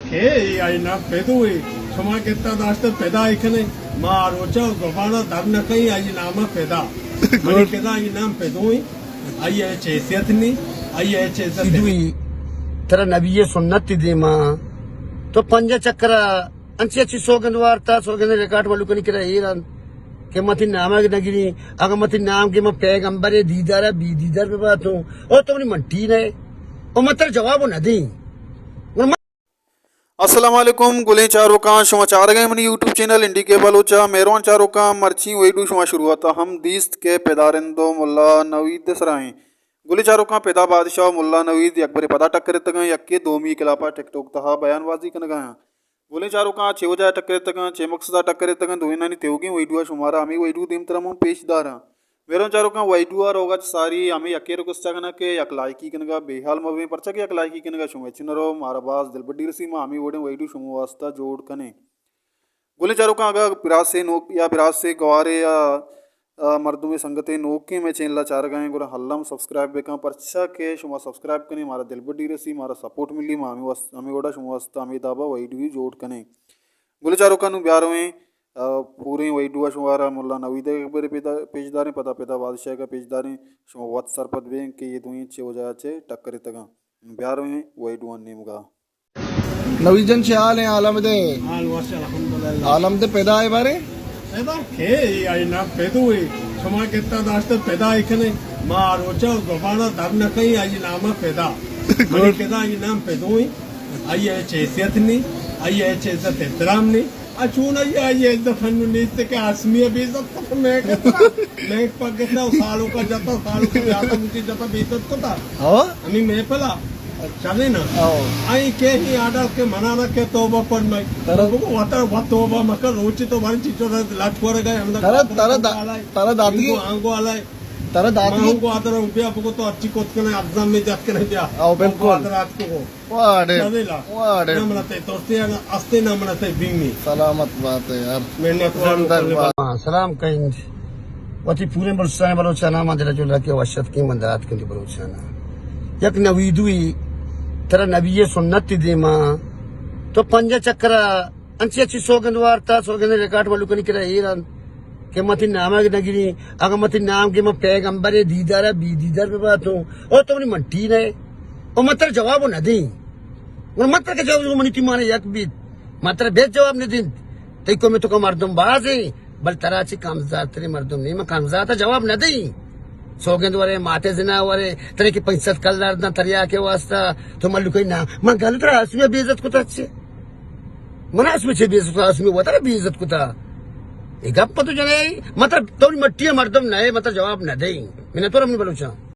کہ آئی نام پدو اے، شما گتا داشتہ پدا اے کنے، ما آ روچا زبانا در نہ کئی، آئی نام پدا۔ منی پدا آئی نام پدو اے، آئی ہچ حیثیت نی، آئی ہچ عزت نی۔ سدوی، ترا نبی سنت تی دیما، تو پنجا چکرا انچی اچھی سوگند وارتا، سوگند ریکارڈ ملوکانی کرا ایران کہ متی نام نگری، اگر متی نام کہ من پیغمبر دیدار بی دیدار بباتوں، او تو منی منٹی نہ، او من ترا جواب نہ دیں۔ السلام علیکم گلیں چاروکاں، شما چارگئے منی یوٹیوب چینل انڈی کے بلوچا۔ مہروان چاروکاں، مرچی ویڈیو شما شروعاتا ہم دیست کہ پدارندو ملا نوید سرائیں۔ گلیں چاروکاں، پدا بادشاہ و ملا نوید یک برے پدا ٹکرتگاں، یکے دومی کلاپا ٹک ٹاک تہا بیان بازی کنگایاں۔ گلیں چاروکاں، چے وجہ ٹکرتگاں، چے مقصدا ٹکرتگاں، دوئینانی تیوگیں ویڈیو شمارا ہمیں ویڈیو دیمترا من پیش داراں۔ مہروان چاروکاں، ویڈیو ء روگا چہ ساری ہمے یکے ریکویسٹ کنگ کہ یک لائکی کنگا بے حال مبیں، پرچا کہ یک لائکی کنگا شما ہچ نہ رو، مارا باز دلبڈی رسی، ما ہمے وڑیں ویڈیو شما واسطہ جوڑ کنیں۔ گلیں چاروکاں، اگا براسے نوک یا براسے گوارے یا، آ، مردمے سنگتے نوکیں مئے چینل ء چارگا ایں، گڑا الم سبسکرائب بکن، پرچا کہ شما سبسکرائب کنیں مارا دلبڈی رسی، مارا سپورٹ ملی، ما ہمے وس-، ہمے وڑا شما واسطہ ہمے دابا ویڈیو جوڑ کنیں۔ گلیں چاروکاں، نوں بیارویں آ، پوریں ویڈیو ء شمارا ملا نوید ء برے پیدا-، پیش داریں، پدا پدا بادشاہ ء پیش داریں، شما وت سرپد بیں کہ یہ دوئیں چے وجہ ء چے ٹکرتگاں۔ بیارویں ویڈیو ء نیمگا۔ نوید جان، چے حال ہیں؟ عالم دے۔ حال وش، الحمدللہ۔ عالم دے پیدا ہے بارے؟ پیدا کہ اے آئی نام پیدو ہے۔ شما کتا داشتہ پیدا ہے کنے؟ ما روچا زبانا در نہ کئی، آئی نام پیدا۔ منی پیدا آئی نام پیدو ہے۔ آئی ء ہچ حیثیت نی، آئی ء ہچ عزت احترام نی۔ ء چون آئی ء آئی ء عزت ہنو نیست کہ آسمی ء بے عزت کت مئے کسرا، مئے پگتا و سالوکا جتا، سالوکا جتا، مجھے جتا بے عزت کتا۔ ہاں؟ ہمیں محفل ء چلے نا۔ ہاں۔ آئی کہ ہی آڈر کہ منا نہ کہ توبہ پر میں۔ ترا بگو وطن وت توبہ مکن، روچی تو بارے چیچو لٹ کور گئے، ہم ترا، ترا دا-، ترا دادگی۔ آنگو آلائے۔ ترا دادگی۔ ماں کو آدر بیا بگو تو اچھی کوت کنے، ابزم میں جات کنے بیا۔ او، بالکل۔ آدر آت کو۔ واڑے، نہ دلا۔ واڑے۔ نہ منتے توستے، نہ استے، نہ منتے بیمی۔ سلامت بات ہے یار۔ محنت وارو زندہ بات۔ ہاں، سلام کہیں۔ وتی پورے بلوچستان بلوچانا ما دل جو لگے وحشت کی مندات کنی بلوچانا۔ یک نویدوی ترا نبی سنت تی دیما۔ تو پنجا چکرا انچی اچھی سوگند وارتا، سوگند ریکارڈ ملوکانی کرا ایران کہ متی نام نگری، اگر متی نام کہ من پیغمبر دیدار بی دیدار بباتوں، او تو منی منٹی نہ، او من ترا جواب نہ دیں۔ اور من ترا کہ جواب منی تی مانے یک بیت، من ترا بیت جواب نہ دیں۔ تئی کو میں تو کا مردم باز ہیں، بل ترا چی کمزار تری مردم نہیں، من کمزار تا جواب نہ دیں۔ سوگند ورے، ماتے زنا ورے، ترے کہ پنچ سد کلدار داں تریا کے واسطہ، تو ملوکئی نام، من گل ترا آسمی بے عزت کتا چے؟ من آسمی چے بے عزت کتا؟ آسمی وترا بے عزت کتا۔ اے گپ تو جنے، مطلب تو مٹی مردم نہ، مطلب جواب نہ دے۔ من تو رمنی بلوچاں۔